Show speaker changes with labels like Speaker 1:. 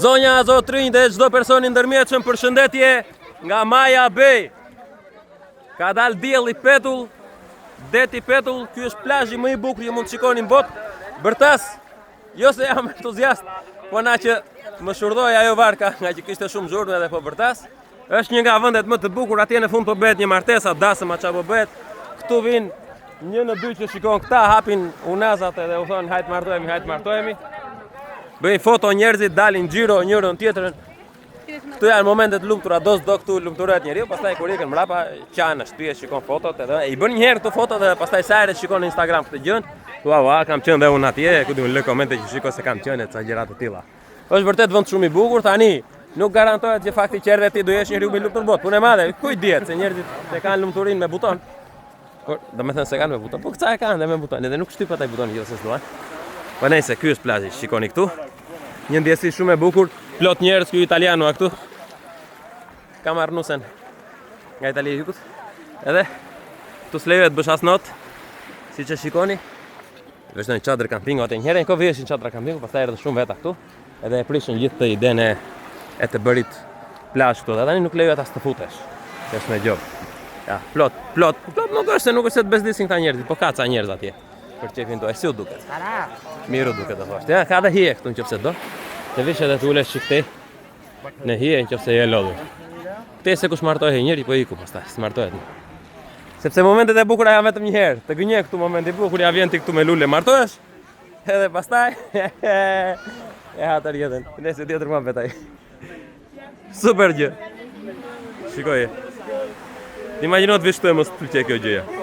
Speaker 1: Zonja, zotrinj dhe çdo person i ndërmjetshëm përshëndetje nga Maya Bay. Ka dalë dielli petull, deti petull, ky është plazhi më i bukur që mund të shikoni në botë. Bërtas, jo se jam entuziast, po na që më shurdhoi ajo varka, nga që kishte shumë zhurmë edhe po bërtas. Është një nga vendet më të bukura, atje në fund po bëhet një martesë, dasëm a ça po bëhet. Këtu vijnë një në dy që shikon këta, hapin unazat edhe u thonë hajt martohemi, hajt martohemi. Bëjnë foto njerëzit, dalin xhiro njërën tjetrën. Këtu janë momentet lumtura, do s'do këtu lumturohet njeriu, pastaj kur ikën mbrapa, qan në shtëpi e shikon fotot edhe i bën një herë këto fotot edhe pastaj sa herë shikon në Instagram këtë gjën, thua, "Ua, kam qenë dhe unë atje, ku di unë lë komente që shiko se kam qenë e ca gjëra të tilla." Është vërtet vend shumë i bukur, tani nuk garantohet që fakti që erdhe ti do jesh njeriu më i lumtur në botë. Punë e madhe, ku i dihet se njerëzit e kanë lumturinë me buton. Por, domethënë s'e kanë me buton, po këta e kanë dhe me buton, edhe nuk shtypet ai butoni jo se s'duan. Po nejse, ky është plazhi, shikoni këtu. Një ndjesi shumë e bukur, plot njerëz ky italianu a këtu. Ka marrë nusen nga Italia e Jugut. Edhe këtu s'lejohet bësh as not, siç e shikoni. Veshën një çadër kampingu atë njëherë, në kohë vjeshin çadra kampingu, pastaj erdhën shumë veta këtu, edhe e prishën gjithë të idenë e, e të bërit plazh këtu, dhe tani nuk lejohet as të futesh. Që është me gjobë. Ja, plot, plot, plot nuk është se nuk është se të bezdisin këta njerëzit, po ka ca njerëz atje. Për qejfin tuaj, si u duket? Mirë u duket do thosh. Ja, ka dhe hije këtu nëse do. Të vish edhe të ulesh çik këtej. Në hije në qoftë se je lodhur. Këtej se kush martohej njëri, po iku pastaj, s'martohet më. Sepse momentet e bukura janë vetëm një herë. Të gënjen këtu momenti i bukur, ja vjen ti këtu me lule, martohesh. Edhe pastaj e ha tërë jetën. Nëse tjetër më vetaj. Super gjë. Shikoje. Imagjino të vish këtu e mos të pëlqej kjo gjëja.